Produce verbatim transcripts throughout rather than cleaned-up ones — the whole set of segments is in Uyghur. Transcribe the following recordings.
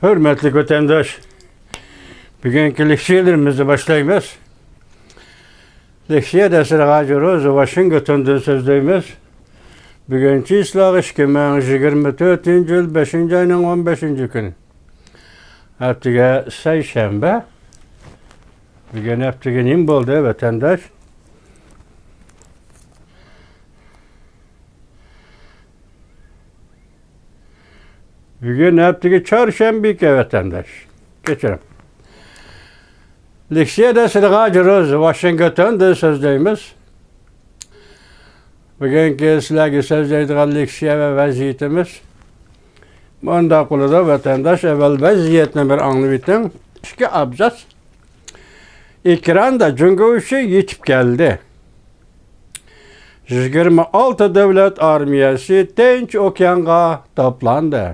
ھۆرمەتلىك ۋەتەنداش، بۈگۈنكى لېكسىيەلىرىمىزنى باشلايمىز. لېكسىيەدە سىلەرگە ھازىر روزا ۋاشىنگتوندىن سۆزلەيمىز. بۈگۈن چىسلاغ ئىككى مىڭ يىگىرمە تۆتىنچى يىل بەشىنچى ئاينىڭ ئون بەشىنچى كۈنى. ھەپتىگە سەيشەنبە. بۈگۈن ھەپتىگە نېمە بولدى، ۋەتەنداش؟ بۈگۈن ھەپتىگە چارشەنبىكەن، ۋەتەنداش. كەچۈرۈڭ. لېكسىيەدە سىلەرگە ھازىر روزا ۋاشىنگتوندىن سۆزلەيمىز. بۈگۈنكى سىلەرگە سۆزلەيدىغان لېكسىيە ۋە ۋەزىيىتىمىز مۇنداق بولىدۇ، ۋەتەنداش. ئەۋۋەل ۋەزىيەتنى بىر ئاڭلىۋېتىڭ. ئىككى ئابزاس. ئېكراندا جۇڭگو ئۈچۈن يېتىپ كەلدى. يىگىرمە ئالتە دۆلەت ئارمىيەسى تىنچ ئوكيانغا توپلاندى.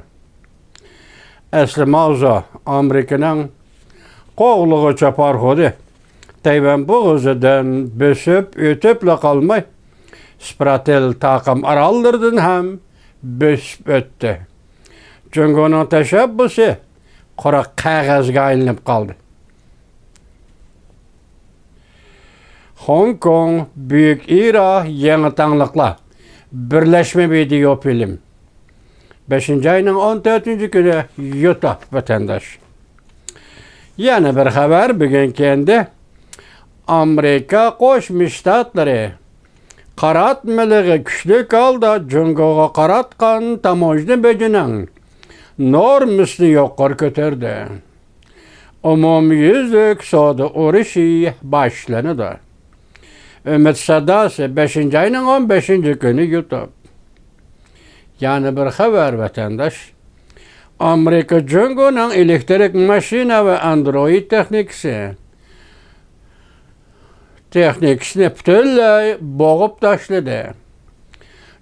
ئەسلى ماۋزۇ ئامېرىكىنىڭ قوغلىغۇچى پاراخودى تەيۋەن بوغۇزىدىن بۆسۈپ ئۆتۈپلا قالماي، سپراتېل تاقىم ئاراللىرىدىن ھەم بۆسۈپ ئۆتتى. جۇڭگونىڭ تەشەببۇسى قۇرۇق قەغەزگە ئايلىنىپ قالدى. خوڭكوڭ، بۈيۈك ئىرا، يېڭى تاڭلىقلار، بىرلەشمە ۋىدېئو فىلىم. بەشىنچى ئاينىڭ ئون تۆتىنچى كۈنى يۇتۇپ، ۋەتەنداش. يەنە بىر خەۋەر بۈگۈنكى ئەندى. ئامېرىكا قوشما شتاتلىرى قاراتمىلىغا كۈچلۈك ھالدا جۇڭگوغا قاراتقان تاموژنا بېجىنىڭ نورمىسىنى يۇقىرى كۆتۈردى. ئومۇميۈزلۈك سودا ئۇرۇشى باشلىنىدۇ. ئۈمىد ساداسى، بەشىنچى ئاينىڭ ئون بەشىنچى كۈنى يۇتۇپ. يەنە بىر خەۋەر، ۋەتەنداش. ئامېرىكا جۇڭگونىڭ ئېلېكتىرىك ماشىنا ۋە ئاندروئىد تېخنىكىسى تېخنىكىسىنى پۈتۈنلەي بوغۇپ تاشلىدى.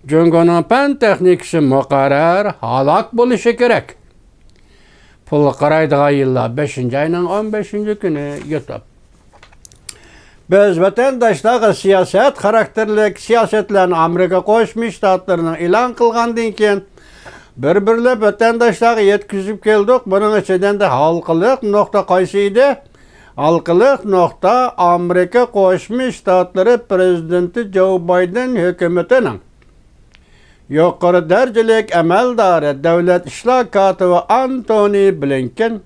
جۇڭگونىڭ پەن تېخنىكىسى مۇقەررەر ھالاك بولۇشى كېرەك. پۇلغا قارايدىغان يىللار، بەشىنچى ئاينىڭ ئون بەشىنچى كۈنى يۇتۇپ. بىز ۋەتەنداشلارغا سىياسەت خاراكتېرلىك سىياسەتلەرنى ئامېرىكا قوشما شتاتلىرىنىڭ ئېلان قىلغاندىن كېيىن بىر-بىرلەپ ۋەتەنداشلارغا يەتكۈزۈپ كەلدۇق. بۇنىڭ ئىچىدە ھالقىلىق نۇقتا قايسى ئىدى؟ ھالقىلىق نۇقتا ئامېرىكا قوشما شتاتلىرى پىرېزىدېنتى جو بايدېن ھۆكۈمىتىنىڭ يۇقىرى دەرىجىلىك ئەمەلدارى، دۆلەت ئىشلار كاتىپى ئانتونى بلىنكېن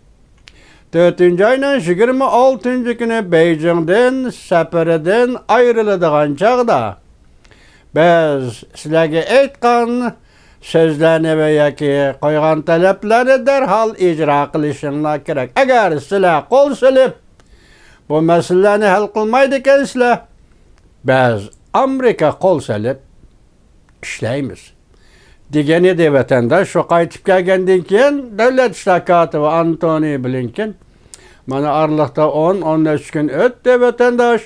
تۆتىنچى ئاينىڭ يىگىرمە ئالتىنچى كۈنى بېيجىڭدىن سەپىرىدىن ئايرىلىدىغان چاغدا، بىز سىلەرگە ئېيتقان سۆزلەرنى ۋە ياكى قويغان تەلەپلەرنى دەرھال ئىجرا قىلىشىڭلار كېرەك. ئەگەر سىلەر قول سېلىپ، بۇ مەسىلىلەرنى ھەل قىلمايدىكەنسىلەر، بىز ئامېرىكا قول سېلىپ ئىشلەيمىز، دېگەن ئىدى ۋەتەنداش. شۇ قايتىپ كەلگەندىن كېيىن، دۆلەت ئىشلار كاتىپى ئانتونى بلىنكېن، مانا، ئارىلىقتا ئون، ئون ئۈچ كۈن ئۆتتى، ۋەتەنداش.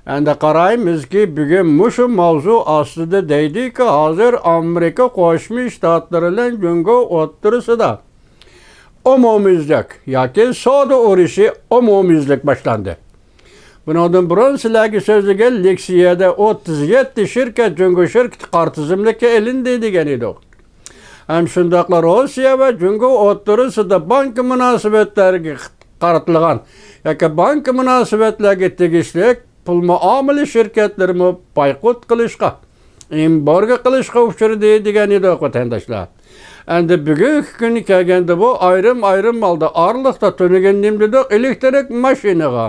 ئەمدى قارايمىزكى، بۈگۈن مۇشۇ ماۋزۇ ئاستىدا دەيدىكى، ھازىر ئامېرىكا قوشما شتاتلىرى بىلەن جۇڭگو ئوتتۇرىسىدا ئومۇميۈزلۈك ياكى سودا ئۇرۇشى ئومۇميۈزلۈك باشلاندى. بۇنىڭدىن بۇرۇن سىلەرگە سۆزلىگەن لېكسىيەدە ئوتتۇز يەتتە شىركەت جۇڭگو شىركىتى قارا تىزىملىككە ئېلىندى دېگەن ئىدۇق. ھەم شۇنداقلا روسىيە ۋە جۇڭگو ئوتتۇرىسىدا بانكا مۇناسىۋەتلەرگە قارىتىلغان ياكى بانكا مۇناسىۋەتلەرگە تېگىشلىك پۇل مۇئامىلە شىركەتلىرىمۇ بايقۇت قىلىشقا، ئېمبارگو قىلىشقا ئۇچرىدى دېگەن ئىدۇق، ۋەتەنداشلار. ئەمدى بۈگۈنكى كۈنگە كەلگەندە، بۇ ئايرىم-ئايرىم ھالدا ئارىلىقتا تۈنۈگۈن نېمە دېدۇق؟ ئېلېكتىرىك ماشىنىغا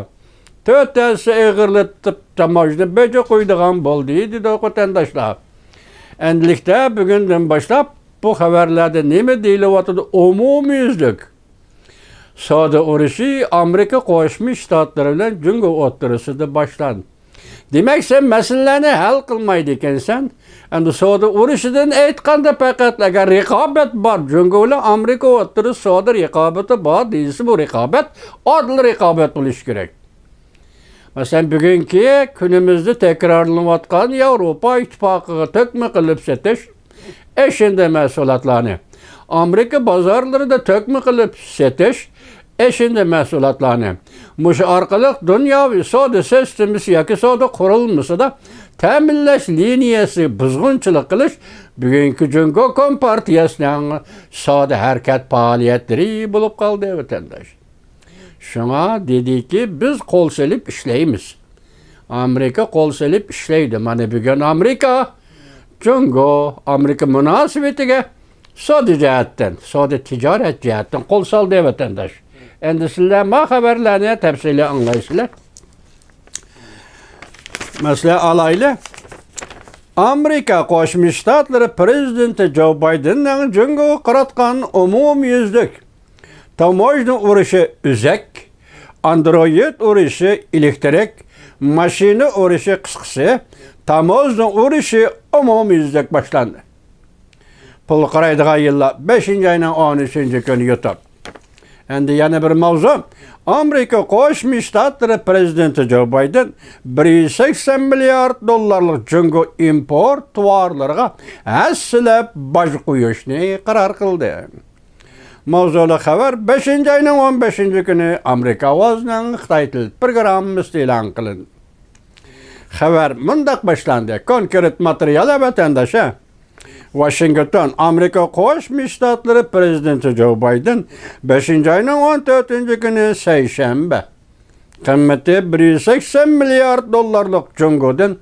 تۆت ھەسسە ئېغىرلىتىپ تاموژنا بېجى قويىدىغان بولدى دېدۇق، ۋەتەنداشلار. ئەمدىلىكتە بۈگۈندىن باشلاپ بۇ خەۋەرلەردە نېمە دېيىلىۋاتىدۇ؟ ئومۇميۈزلۈك سودا ئۇرۇشى ئامېرىكا قوشما شتاتلىرى بىلەن جۇڭگو ئوتتۇرىسىدا باشلاندى. دېمەك، سەن مەسىلىلەرنى ھەل قىلمايدىكەنسەن. ئەمدى سودا ئۇرۇشىدىن ئېيتقاندا، پەقەت ئەگەر رىقابەت بار، جۇڭگو بىلەن ئامېرىكا ئوتتۇرىسىدا سودا رىقابىتى بار دېسە، بۇ رىقابەت ئادىل رىقابەت بولۇشى كېرەك. مەسىلەن، بۈگۈنكى كۈنىمىزدە تەكرارلىنىۋاتقان ياۋروپا ئىتتىپاقىغا تۆكمە قىلىپ سېتىش، ئېشىندى مەھسۇلاتلارنى ئامېرىكا بازارلىرىدا تۆكمە قىلىپ سېتىش، ئېشىندى مەھسۇلاتلارنى مۇشۇ ئارقىلىق دۇنياۋى سودا سىستېمىسى ياكى سودا قۇرۇلمىسىدا تەمىنلەش لىنىيەسىگە بۇزغۇنچىلىق قىلىش بۈگۈنكى جۇڭگو كومپارتىيەسىنىڭ سودا ھەرىكەت پائالىيەتلىرى بولۇپ قالدى، ۋەتەنداش. شۇڭا دېدىكى، بىز قول سېلىپ ئىشلەيمىز. ئامېرىكا قول سېلىپ ئىشلەيدۇ. مانا بۈگۈن ئامېرىكا، جۇڭگو، ئامېرىكا مۇناسىۋىتىگە سودا جەھەتتىن، سودا تىجارەت جەھەتتىن قول سالدى، ۋەتەنداش. ئەمدى سىلەر ما خەۋەرلەرنى تەپسىلىي ئاڭلايسىلەر. مەسىلە ئالايلى. ئامېرىكا قوشما شتاتلىرى پىرېزىدېنتى جو بايدېننىڭ جۇڭگوغا قاراتقان ئومۇميۈزلۈك تاموژنا ئۇرۇشى ئۈزۈك، ئاندرويىد ئۇرۇشى ئېلېكتىرىك، ماشىنا ئۇرۇشى، قىسقىسى، تاموژنا ئۇرۇشى ئومۇميۈزلۈك باشلاندى. پۇل قارايدىغان يىللار، بەشىنچى ئاينىڭ ئون ئۈچىنچى كۈنى يۇتۇپ. ئەمدى يەنە بىر ماۋزۇ. ئامېرىكا قوشما شتاتلىرى پىرېزىدېنتى جو بايدېن بىر يۈز سەكسەن مىليارد دوللارلىق جۇڭگو ئىمپورت تاۋارلىرىغا ھەسسىلەپ باج قويۇشنى قارار قىلدى. ماۋزۇلۇق خەۋەر بەشىنچى ئاينىڭ ئون بەشىنچى كۈنى ئامېرىكا ئاۋازىنىڭ خىتاي تىل پروگراممىسىدا ئېلان قىلىندى. خەۋەر مۇنداق باشلاندى. كونكرېت ماتېرىيال، ۋەتەنداش. ۋاشىنگتون. ئامېرىكا قوشما شتاتلىرى پىرېزىدېنتى جو بايدېن بەشىنچى ئاينىڭ ئون تۆتىنچى كۈنى، سەيشەنبە، قىممىتى بىر يۈز سەكسەن مىليارد دوللارلىق جۇڭگودىن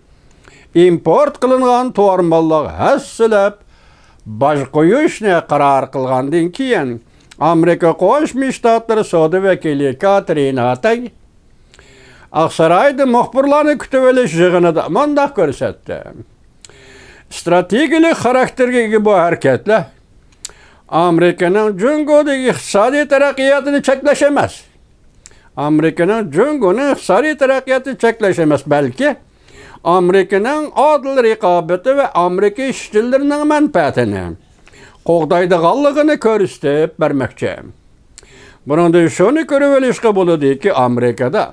ئىمپورت قىلىنغان تاۋار ماللارغا ھەسسىلەپ باج قويۇشنى قارار قىلغاندىن كېيىن، ئامېرىكا قوشما شتاتلىرى سودا ۋەكىلى كاترىنا تەي ئاقسارايدا مۇخبىرلارنى كۈتۈۋېلىش يىغىنىدا مۇنداق كۆرسەتتى. ئىستراتېگىيەلىك خاراكتېرگە ئىگە بۇ ھەرىكەتلەر ئامېرىكىنىڭ جۇڭگودىكى ئىقتىسادىي تەرەققىياتىنى چەكلەش ئەمەس. ئامېرىكىنىڭ جۇڭگونىڭ ئىقتىسادىي تەرەققىياتىنى چەكلەش ئەمەس، بەلكى ئامېرىكىنىڭ ئادىل رىقابىتى ۋە ئامېرىكا ئىشچىلىرىنىڭ مەنپەئەتىنى قوغدايدىغانلىقىنى كۆرسىتىپ بەرمەكچى. بۇنىڭدىن شۇنى كۆرۈۋېلىشقا بولىدۇكى، ئامېرىكىدا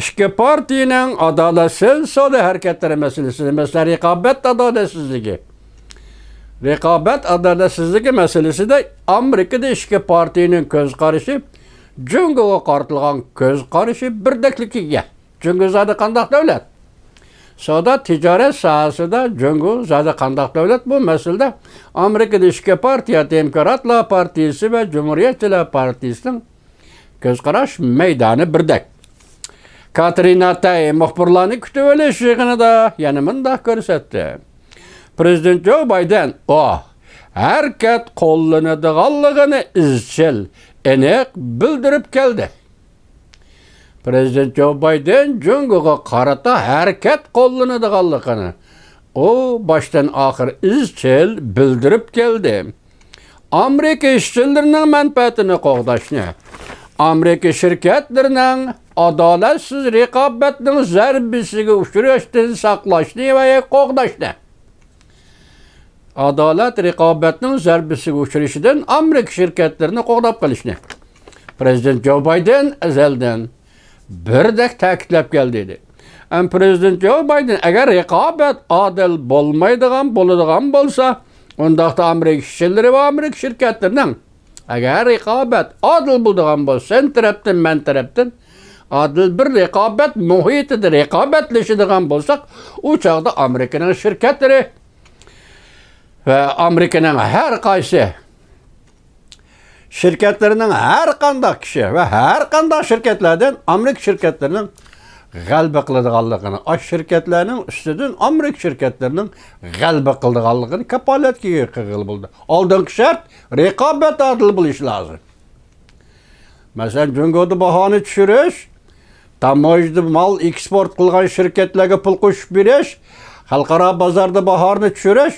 ئىككى پارتىيىنىڭ ئادالەتسىز سودا ھەرىكەتلىرى مەسىلىسىدە، مەسىلەن، رىقابەت ئادالەتسىزلىكى، رىقابەت ئادالەتسىزلىكى مەسىلىسىدە ئامېرىكىدا ئىككى پارتىيىنىڭ كۆز قارىشى، جۇڭگوغا قارىتىلغان كۆز قارىشى بىردەكلىككە ئىگە. جۇڭگو زادى قانداق دۆلەت؟ سودا تىجارەت ساھەسىدە جۇڭگو زادى قانداق دۆلەت؟ بۇ مەسىلىدە ئامېرىكىدا ئىككى پارتىيە، دېموكراتلار پارتىيىسى ۋە جۇمھۇرىيەتچىلەر پارتىيىسىنىڭ كۆز قاراش مەيدانى بىردەك. كاترىنا تەي مۇخبىرلارنى كۈتۈۋېلىش يىغىنىدا يەنە مۇنداق كۆرسەتتى. پىرېزىدېنت جو بايدېن، ئۇ ھەرىكەت قوللىنىدىغانلىقىنى ئىزچىل، ئېنىق بىلدۈرۈپ كەلدى. پىرېزىدېنت جو بايدېن جۇڭگوغا قارىتا ھەرىكەت قوللىنىدىغانلىقىنى ئۇ باشتىن ئاخىر ئىزچىل بىلدۈرۈپ كەلدى. ئامېرىكا ئىشچىلىرىنىڭ مەنپەئەتىنى قوغداشنى، ئامېرىكا شىركەتلىرىنىڭ ئادالەتسىز رىقابەتنىڭ زەربىسىگە ئۇچراشتىن ساقلاشنى ۋە قوغداشنى، ئادالەت رىقابەتنىڭ زەربىسىگە ئۇچرىشىدىن ئامېرىكا شىركەتلىرىنى قوغداپ قېلىشنى پىرېزىدېنت جو بايدېن ئەزەلدىن بىردەك تەكىتلەپ كەلدى، دېدى. ئەمما پىرېزىدېنت جو بايدېن، ئەگەر رىقابەت ئادىل بولمايدىغان بولىدىغان بولسا، ئۇنداقتا ئامېرىكا ئىشچىلىرى ۋە ئامېرىكا شىركەتلىرىنىڭ، ئەگەر رىقابەت ئادىل بولىدىغان بولسا، سەن تەرەپتىن، مەن تەرەپتىن ئادىل بىر رىقابەت مۇھىتىدا رىقابەتلىشىدىغان بولساق، ئۇ چاغدا ئامېرىكىنىڭ شىركەتلىرى ۋە ئامېرىكىنىڭ ھەر قايسى شىركەتلىرىنىڭ، ھەر قانداق كىشى ۋە ھەر قانداق شىركەتلەردىن ئامېرىكا شىركەتلىرىنىڭ غەلىبە قىلىدىغانلىقىنى، ئاشۇ شىركەتلەرنىڭ ئۈستىدىن ئامېرىكا شىركەتلىرىنىڭ غەلىبە قىلىدىغانلىقىنى كاپالەتكە ئىگە قىلغىلى بولىدۇ. ئالدىنقى شەرت، رىقابەت ئادىل بولۇشى لازىم. مەسىلەن، جۇڭگودا باھانى چۈشۈرۈش، تاموژنىدا مال ئېكسپورت قىلغان شىركەتلەرگە پۇل قوشۇپ بېرىش، خەلقئارا بازاردا باھانى چۈشۈرۈش،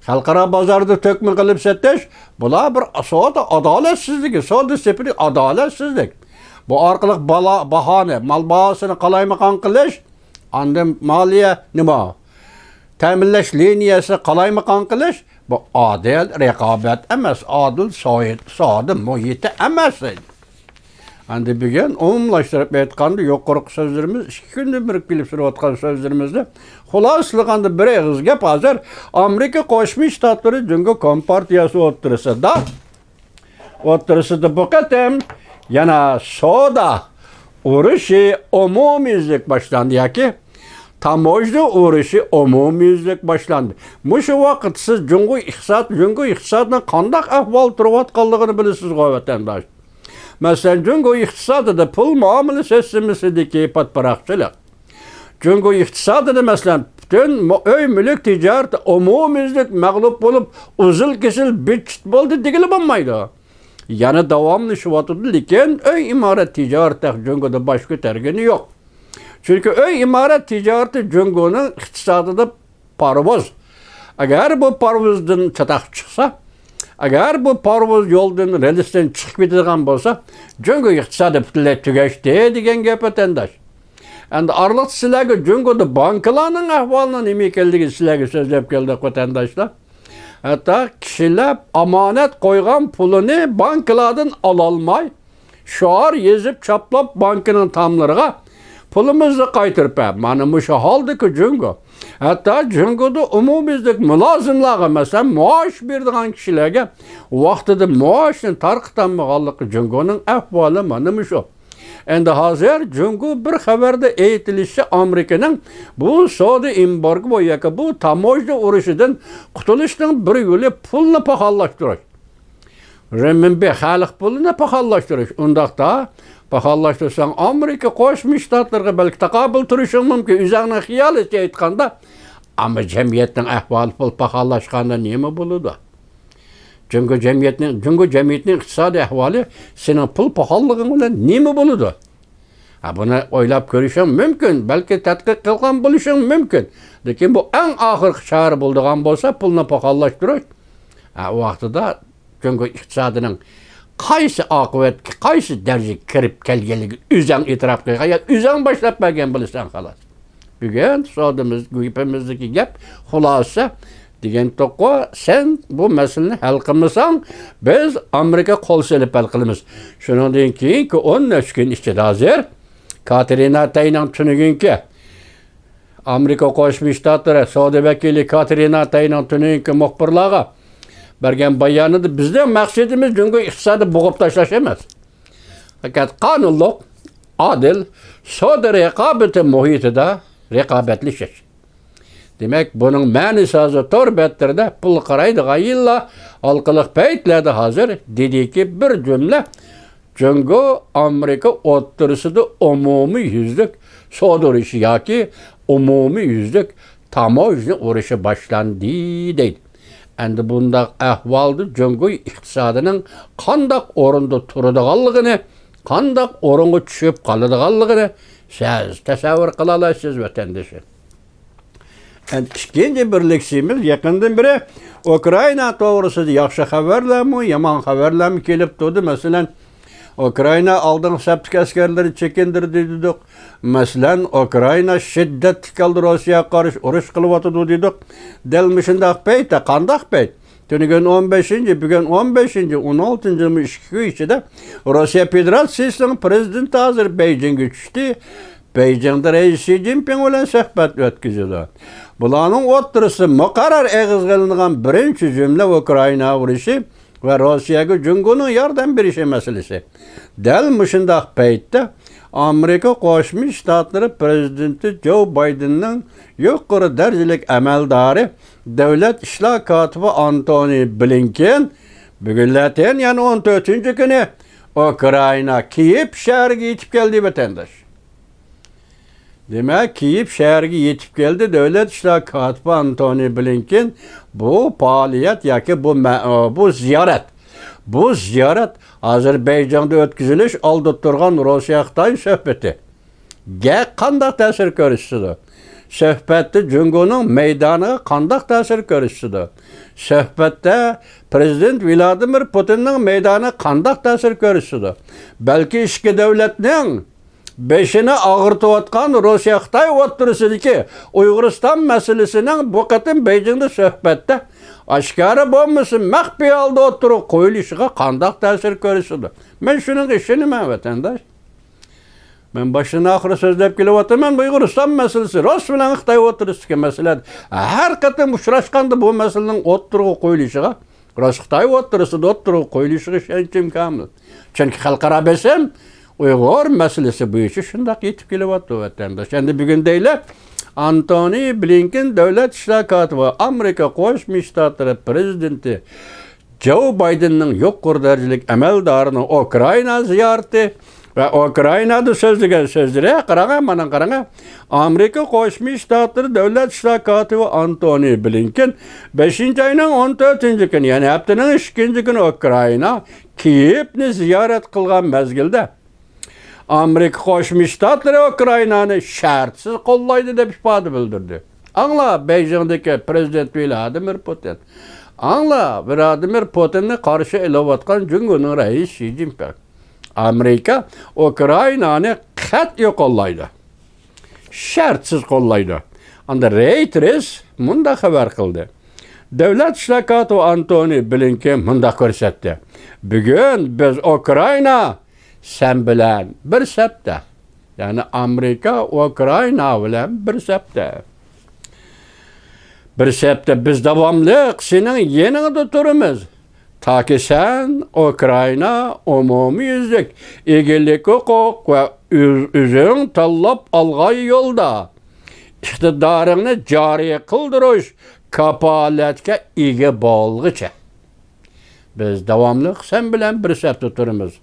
خەلقئارا بازاردا تۆكمە قىلىپ سېتىش، بۇلار بىر سودا ئادالەتسىزلىكى، سودا سېپىلى ئادالەتسىزلىك. بۇ ئارقىلىق بالا-، باھانى، مال باھاسىنى قالايمىقان قىلىش، ئاندىن مالىيە نېمە؟ تەمىنلەش لىنىيەسىنى قالايمىقان قىلىش، بۇ ئادىل رىقابەت ئەمەس، ئادىل سوي-، سودا مۇھىتى ئەمەس. ئەمدى بۈگۈن ئومۇملاشتۇرۇپ ئېيتقاندا، يۇقىرىقى سۆزلىرىمىز، ئىككى كۈندىن بېرى كېلىپ سۈرۈۋاتقان سۆزلىرىمىزنى خۇلاسىلىغاندا، بىر ئېغىز گەپ، ھازىر ئامېرىكا قوشما شتاتلىرى جۇڭگو كومپارتىيەسى ئوتتۇرىسىدا، ئوتتۇرىسىدا بۇ قېتىم يەنە سودا ئۇرۇشى ئومۇميۈزلۈك باشلاندى ياكى تاموژنا ئۇرۇشى ئومۇميۈزلۈك باشلاندى. مۇشۇ ۋاقىت سىز جۇڭگو ئىقتىساد، جۇڭگو ئىقتىسادىنىڭ قانداق ئەھۋالدا تۇرۇۋاتقانلىقىنى بىلىسىزغۇ، ۋەتەنداش؟ مەسىلەن، جۇڭگو ئىقتىسادىدا پۇل مۇئامىلە سىستېمىسىدىكى پاتپاراقچىلىق. جۇڭگو ئىقتىسادىدا، مەسىلەن، پۈتۈن مۇ-، ئۆي مۈلۈك تىجارىتى ئومۇميۈزلۈك مەغلۇپ بولۇپ، ئۈزۈل-كېسىل بىت-چىت بولدى دېگىلى بولمايدۇ. يەنە داۋاملىشىۋاتىدۇ، لېكىن ئۆي ئىمارەت تىجارىتى جۇڭگودا باش كۆتەرگىنى يوق. چۈنكى ئۆي ئىمارەت تىجارىتى جۇڭگونىڭ ئىقتىسادىدا پارۋاز. ئەگەر بۇ پارۋازدىن چاتاق چىقسا، ئەگەر بۇ پارۋاز يولدىن، رېلىستىن چىقىپ كېتىدىغان بولسا، جۇڭگو ئىقتىسادى پۈتۈنلەي تۈگەشتى دېگەن گەپ، ۋەتەنداش. ئەمدى ئارىلىقتا سىلەرگە جۇڭگودا بانكىلارنىڭ ئەھۋالىنىڭ نېمە ئىكەنلىكىنى سىلەرگە سۆزلەپ كەلدۇق، ۋەتەنداشلار. ھەتتا كىشىلەر ئامانەت قويغان پۇلىنى بانكىلاردىن ئالالماي، شوئار يېزىپ چاپلاپ بانكىنىڭ تاملىرىغا، «پۇلىمىزنى قايتۇرۇپ بەر.» مانا مۇشۇ ھالدىكى جۇڭگو. ھەتتا جۇڭگودا ئومۇميۈزلۈك مۇلازىملارغا، مەسىلەن، مائاش بېرىدىغان كىشىلەرگە ۋاقتىدا مائاشنى تارقىتالمىغانلىقى جۇڭگونىڭ ئەھۋالى مانا مۇشۇ. ئەمدى ھازىر جۇڭگو بىر خەۋەردە ئېيتىلىشىچە، ئامېرىكىنىڭ بۇ سودا ئېمبارگو ياكى بۇ تاموژنا ئۇرۇشىدىن قۇتۇلۇشنىڭ بىر يولى پۇلنى پاخاللاشتۇرۇش. رېنمىنبى خەلق پۇلىنى پاخاللاشتۇرۇش. ئۇنداقتا پاخاللاشتۇرساڭ، ئامېرىكا قوشما شتاتلىرىغا بەلكى تاقابىل تۇرۇشۇڭ مۇمكىن. ئۆزۈڭنىڭ خىيالىچە ئېيتقاندا، ئامما جەمئىيەتنىڭ ئەھۋالى پۇل پاخاللاشقاندا نېمە بولىدۇ؟ جۇڭگو جەمئىيەتنىڭ، جۇڭگو جەمئىيىتىنىڭ ئىقتىسادىي ئەھۋالى سېنىڭ پۇل پاخاللىقىڭ بىلەن نېمە بولىدۇ؟ ھە، بۇنى ئويلاپ كۆرۈشۈڭ مۇمكىن، بەلكى تەتقىق قىلغان بولۇشۇڭ مۇمكىن. لېكىن بۇ ئەڭ ئاخىرقى چارە بولىدىغان بولسا، پۇلنى پاخاللاشتۇرۇش. ھە، ئۇ ۋاقتىدا جۇڭگو ئىقتىسادىنىڭ قايسى ئاقىۋەتكە، قايسى دەرىجىگە كىرىپ كەلگەنلىكىنى ئۆزۈڭ ئېتىراپ قىلغان يا ئۆزۈڭ باشلاپ بەرگەن بولىسەن، خالاس. بۈگۈن سودىمىز، گېپىمىزدىكى گەپ، خۇلاسە دېگەنتۇققۇ، سەن بۇ مەسىلىنى ھەل قىلمىساڭ، بىز ئامېرىكا قول سېلىپ ھەل قىلىمىز. شۇنىڭدىن كېيىنكى ئون ئۈچ كۈن ئىچىدە ھازىر كاتېرىنا تەينىڭ تۈنۈگۈنكى ئامېرىكا قوشما شتاتلىرى سودا ۋەكىلى كاتېرىنا تەينىڭ تۈنۈگۈنكى مۇخبىرلارغا بەرگەن بايانىدا، بىزنىڭ مەقسىتىمىز جۇڭگو ئىقتىسادىنى بوغۇپ تاشلاش ئەمەس. پەقەت قانۇنلۇق، ئادىل، سودا رىقابىتى مۇھىتىدا رىقابەتلىشىش. دېمەك، بۇنىڭ مەنىسى ھازىر تور بەتلىرىدە پۇل قارايدىغان يىللار ھالقىلىق پەيتلەردە ھازىر دېدىكى بىر جۈملە جۇڭگو ئامېرىكا ئوتتۇرىسىدا ئومۇمىي يۈزلۈك سودا ئۇرۇشى ياكى ئومۇمىي يۈزلۈك تاموژنا ئۇرۇشى باشلاندى دەيدۇ. ئەمدى بۇنداق ئەھۋالدا جۇڭگو ئىقتىسادىنىڭ قانداق ئورۇندا تۇرىدىغانلىقىنى، قانداق ئورۇنغا چۈشۈپ قالىدىغانلىقىنى سىز تەسەۋۋۇر قىلالايسىز، ۋەتەندىشىم. ئەمدى ئىككىنچى بىر لېكسىيىمىز، يېقىندىن بېرى ئۇكرائىنا توغرىسىدا ياخشى خەۋەرلەرمۇ، يامان خەۋەرلەرمۇ كېلىپ تۇردى. مەسىلەن، ئۇكرائىنا ئالدىنقى سەپتىكى ئەسكەرلىرىنى چېكىندۈردى دېدۇق. مەسىلەن، ئۇكرائىنا شىددەتلىك ھالدا روسىيەگە قارشى ئۇرۇش قىلىۋاتىدۇ دېدۇق. دەل مۇشۇنداق پەيتتە، قانداق پەيت؟ تۈنۈگۈن ئون بەشىنچى، بۈگۈن ئون بەشىنچى، ئون ئالتىنچى، مۇشۇ ئىككى كۈن ئىچىدە روسىيە فېدېراتسىيىسىنىڭ پىرېزىدېنتى ھازىر بېيجىڭغا چۈشتى. بېيجىڭدا رەئىس شى جىنپىڭ بىلەن سۆھبەت ئۆتكۈزىدۇ. بۇلارنىڭ ئوتتۇرىسىدا مۇقەررەر ئېغىزغا ئېلىنغان بىرىنچى جۈملە ئۇكرائىنا ئۇرۇشى ۋە روسىيەگە جۇڭگونىڭ ياردەم بېرىشى مەسىلىسى. دەل مۇشۇنداق پەيتتە ئامېرىكا قوشما شتاتلىرى پىرېزىدېنتى جو بايدېننىڭ يۇقىرى دەرىجىلىك ئەمەلدارى، دۆلەت ئىشلار كاتىپى ئانتونى بلىنكېن بۈگۈنلەتىن، يەنى ئون تۆتىنچى كۈنى ئۇكرائىنا كىيېف شەھىرىگە يېتىپ كەلدى، ۋەتەنداش. دېمەك، كىيېف شەھىرىگە يېتىپ كەلدى. دۆلەت ئىشلار كاتىپى ئانتونى بلىنكېن بۇ پائالىيەت ياكى بۇ مە-، بۇ زىيارەت، بۇ زىيارەت ھازىر بېيجىڭدا ئۆتكۈزۈلۈش ئالدىدا تۇرغان روسىيە-خىتاي سۆھبىتىگە قانداق تەسىر كۆرسىتىدۇ؟ سۆھبەتتە جۇڭگونىڭ مەيدانىغا قانداق تەسىر كۆرسىتىدۇ؟ سۆھبەتتە پىرېزىدېنت ۋلادىمىر پۇتىننىڭ مەيدانىغا قانداق تەسىر كۆرسىتىدۇ؟ بەلكى ئىككى دۆلەتنىڭ بېشىنى ئاغرىتىۋاتقان روسىيە-خىتاي ئوتتۇرىسىدىكى ئۇيغۇرىستان مەسىلىسىنىڭ بۇ قېتىم بېيجىڭدا سۆھبەتتە ئاشكارا بولمىسا، مەخپىي ھالدا ئوتتۇرىغا قويۇلۇشىغا قانداق تەسىر كۆرسىتىدۇ؟ مەن شۇنىڭغا ئىشىنىمەن، ۋەتەنداش. مەن باشتىن ئاخىر سۆزلەپ كېلىۋاتىمەن، بۇ ئۇيغۇرىستان مەسىلىسى، روس بىلەن خىتاي ئوتتۇرىسىدىكى مەسىلە. ھەر قېتىم ئۇچراشقاندا بۇ مەسىلىنىڭ ئوتتۇرىغا قويۇلۇشىغا، روس-خىتاي ئوتتۇرىسىدا ئوتتۇرىغا قويۇلۇشىغا ئىشەنچىم كامىل. چۈنكى خەلقئارا بېسىم ئۇيغۇر مەسىلىسى بويىچە شۇنداق يېتىپ كېلىۋاتىدۇ، ۋەتەنداش. ئەمدى بۈگۈن دەيلى، ئانتونى بلىنكېن دۆلەت ئىشلار كاتىپى، ئامېرىكا قوشما شتاتلىرى پرېزىدېنتى جو بايدېننىڭ يۇقىرى دەرىجىلىك ئەمەلدارىنىڭ ئۇكرائىنا زىيارىتى ۋە ئۇكرائىنادا سۆزلىگەن سۆزلىرى، قاراڭە، مانا قاراڭە. ئامېرىكا قوشما شتاتلىرى دۆلەت ئىشلار كاتىپى ئانتونى بلىنكېن بەشىنچى ئاينىڭ ئون تۆتىنچى كۈنى، يەنى ھەپتىنىڭ ئىككىنچى كۈنى ئۇكرائىنا كىيېۋنى زىيارەت قىلغان مەزگىلدە، ئامېرىكا قوشما شتاتلىرى ئۇكرائىنانى شەرتسىز قوللايدۇ دەپ ئىپادە بىلدۈردى. ئاڭلا، بېيجىڭدىكى پرېزىدېنت ۋلادىمىر پۇتىن. ئاڭلا، ۋلادىمىر پۇتىننى قارشى ئېلىۋاتقان جۇڭگونىڭ رەئىسى شى جىنپىڭ. ئامېرىكا ئۇكرائىنانى قەتئىي قوللايدۇ. شەرتسىز قوللايدۇ. ئاندا رېيتېرس مۇنداق خەۋەر قىلدى. دۆلەت ئىشلار كاتىپى ئانتونى بلىنكېن مۇنداق كۆرسەتتى. بۈگۈن بىز ئۇكرائىنا سەن بىلەن بىر سەپتە. يەنى ئامېرىكا ئۇكرائىنا بىلەن بىر سەپتە. بىر سەپتە بىز داۋاملىق سېنىڭ يېنىڭدا تۇرىمىز. تاكى سەن ئۇكرائىنا ئومۇميۈزلۈك ئىگىلىك ھوقۇق ۋە ئۆز-، ئۆزۈڭ تاللاپ ئالغان يولدا ئىقتىدارىڭنى جارى قىلدۇرۇش كاپالەتكە ئىگە بولغۇچە. بىز داۋاملىق سەن بىلەن بىر سەپتە تۇرىمىز.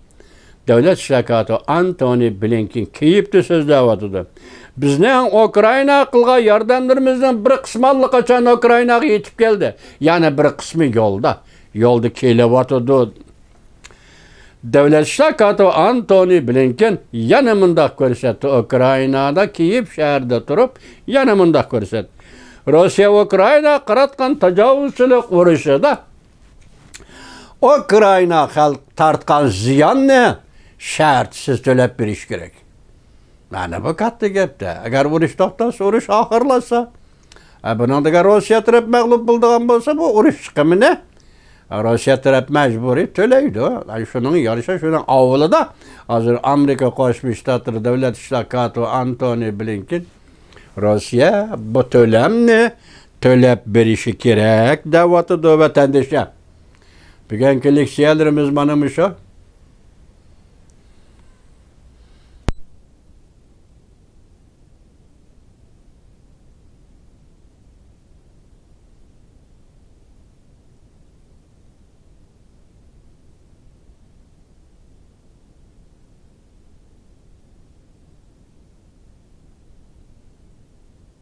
دۆلەت ئىشلار كاتىپى ئانتونى بلىنكېن كىيېۋدا سۆزلەۋاتىدۇ. بىزنىڭ ئۇكرائىنا قىلغان ياردەملىرىمىزنىڭ بىر قىسمى ئاللىقاچان ئۇكرائىناغا يېتىپ كەلدى. يەنە بىر قىسمى يولدا. يولدا كېلىۋاتىدۇ. دۆلەت ئىشلار كاتىپى ئانتونى بلىنكېن يەنە مۇنداق كۆرسەتتى. ئۇكرائىنادا كىيېۋ شەھىرىدە تۇرۇپ يەنە مۇنداق كۆرسەتتى. روسىيە ئۇكرائىناغا قاراتقان تاجاۋۇزچىلىق ئۇرۇشىدا ئۇكرائىنا خەلقى تارتقان زىياننى شەرتسىز تۆلەپ بېرىش كېرەك. مانا بۇ كاتتا گەپتە. ئەگەر ئۇرۇش توختالسا، ئۇرۇش ئاخىرلاشسا، ئە، بۇنىڭ دېگەن روسىيە تەرەپ مەغلۇپ بولىدىغان بولسا، بۇ ئۇرۇش چىقىمىنى روسىيە تەرەپ مەجبۇرىي تۆلەيدۇ. ئە، شۇنىڭ يارىشا، شۇنىڭ ئاۋۋىلىدا ھازىر ئامېرىكا قوشما شتاتلىرى دۆلەت ئىشلار كاتىپى ئانتونى بلىنكېن روسىيە بۇ تۆلەمنى تۆلەپ بېرىشى كېرەك دەۋاتىدۇ، ۋەتەندىشلار. بۈگۈنكى لېكسىيەلىرىمىز مانا مۇشۇ.